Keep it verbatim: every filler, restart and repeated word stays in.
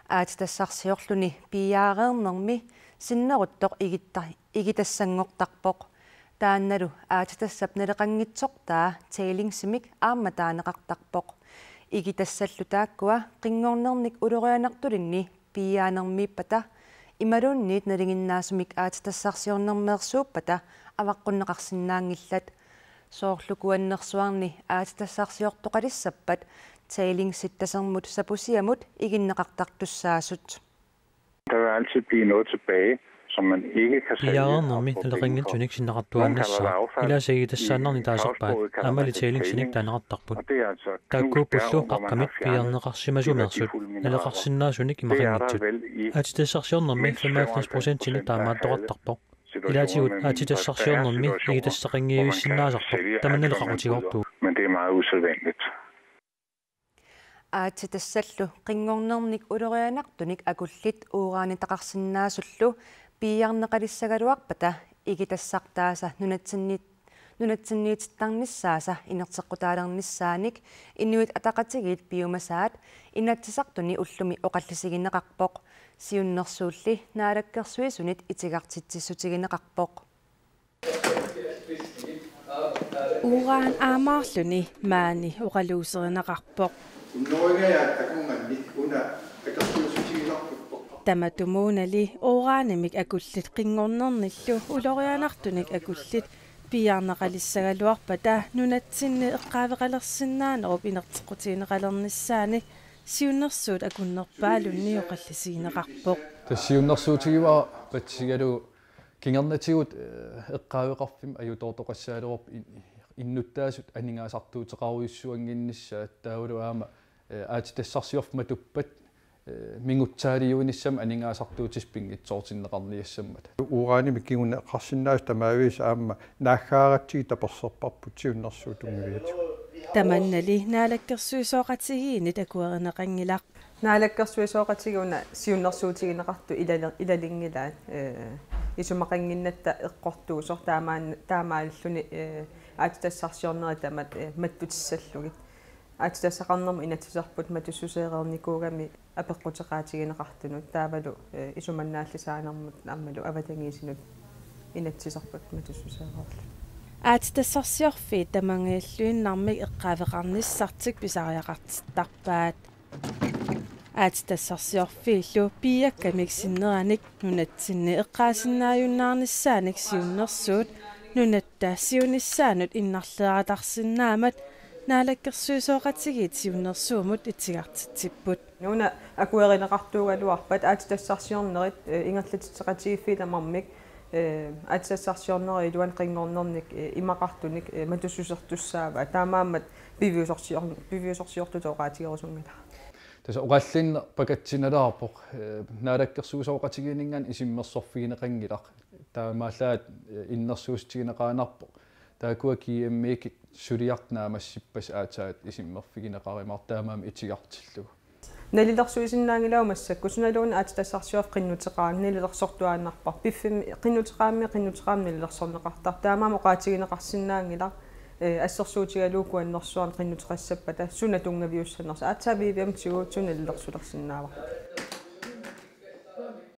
Aatsitassarsiorluni piiaareernermi sinneruttoq igitta-, igitassanngortarpoq. Taannalu aatsitassap naleqanngitsortaa tailingsimik aamma taaneqartarpoq. Igitassallu taakkua qinngornernik ulorianartulinni piiaanermiippata imaluunniit nalinginnaasumik aatsitassarsiornermeersuuppata avaqqunneqarsinnaanngillat. Soorlu Kuannersuarni aatsitassarsiortoqalissappat tailingsit tasermut sapusiamut iginneqartartussaasut. Der vil altid blive noget tilbage, som man ikke kan sælge. Piiaareernermi naleqanngitsunik sinneqartuaannassaaq. Ilaasa igitassaannarnik taasarpaat, aammali tailingsinik taaneqartarput. Taakkuuppullu qaqqamit piiarneqarsimasumeersut naleqarsinnaasunik imaqanngitsut. Aatsitassarsiornermi femoghalvfems procentinik taamaattoqartarpoq. Ilaatigut aatsitassarsiornermi igitassaqanngivissinnaasarpoq, tamannali qaqutigoortuuvoq. Men det er meget usædvanligt. Aatsitassallu qinngornernik ulorianartunik akullit uranitaqarsinnaasullu piiarneqalissagaluarpata igitassartaasa nunatsinniit-, nunatsinniitittarnissaasa inerteqqutaalernissaanik Inuit Ataqatigiit piumasaat Inatsisartuni ullumi oqallisigineqarpoq. Siunnersuulli Naalakkersuisunit itigartitsissutigineqarpoq. Uran aamaarluni maani oqaluuserineqarpoq. Tamatumuunali uranimik akullit qinngornernillu ulorianartunik akullit piiarneqalissagaluarpata nunatsinni eqqaaveqalersinnaanerup inerteqqutigineqalernissaani siunnersuut akunnerpaalunni oqallisigineqarpoq. Tassa siunnersuutigivara patsigalu kingornatigut, eh, eqqaaveqarfimmik ajutoortoqassagaluarpoq in-, innuttaasut aningaasartuuteqarujussuannginnissaat taavalu aamma, eh, aatsitassarsiorfik matuppat, eh, mingutsaaliuinissammat aningaasartuutissat pinngitsoortinneqarniassammata. Uranimik kinguneqarsinnaasut tamaaviisa aamma naaggaaratsigit taperserparput siunnersuut tunngaviatigut. Tamannali naalakkersuisooqatigiinnit akuerineqanngilaq. Naalakkersuisooqatigiit una siunnersuutigineqartut ilali-, ilalinngillat, eh, isumaqannginnatta eqqortuusoq taamaan-, taamaalilluni, eh, aatsitassarsiornerit tamat, eh, mattutissallugit. Aatsitassaqarnermut inatsisarput matussuseereernikuugami apeqquteqaatigineqartunut taavalu, eh, isumannaallisaanermut aammalu avatangiisinut inatsisarput matussuseereerluni. Aatsitassarsiorfiit tamangajalluinnarmik eqqaaveqarnissartik pisariaqartittarpaat. Aatsitassarsiorfiillu piiakkamik sinneranik nunatsinni eqqaasinnaajunnaarnissaanik siunnersuut nunatta siunissaanut innarleqatarsinnaammat naalakkersuisooqatigiit siunnersuummut itigartitsipput. Una akuerineqartuugaluarpat aatsitassarsiornerit, eh, ingerlatitseqatigiiffiit tamarmik, eh, aatsitassarsiornerit iluanni qinngornernik, eh, imaqartunik, eh, matussusertussaavaat. Taamaammat piviusorsior-, piviusorsiortutut oqaatigerusunngilara. Tassa oqallinneq pakatsinalaarpoq, eh, naalakkersuisooqatigiinninngaanniit isummersorfigineqanngilaq. Taamaallaat, eh, innersuussutigineqaannarpoq. Taakkua G M-ikkut suliartut naammassippassi aatsaat isummerfigineqarumaartut taamaammat itigartillugu. Nalilersuisinnaanngilagut massakkut sunaluunniit aatsitassarsiorfik qinnuteqarani nalilersortuaannarparput. Piffimmi qinnuteqarami, qinnuteqarami nalilersorneqartarpoq. Taamaammat oqaatigineqarsinnaanngilaq, eh, assersuutigalugu Kuannersuarni qinnuteqassappata suna tunngaviussanersoq. Aatsaat V V M-tigut suna nalilersulersinnaavarput.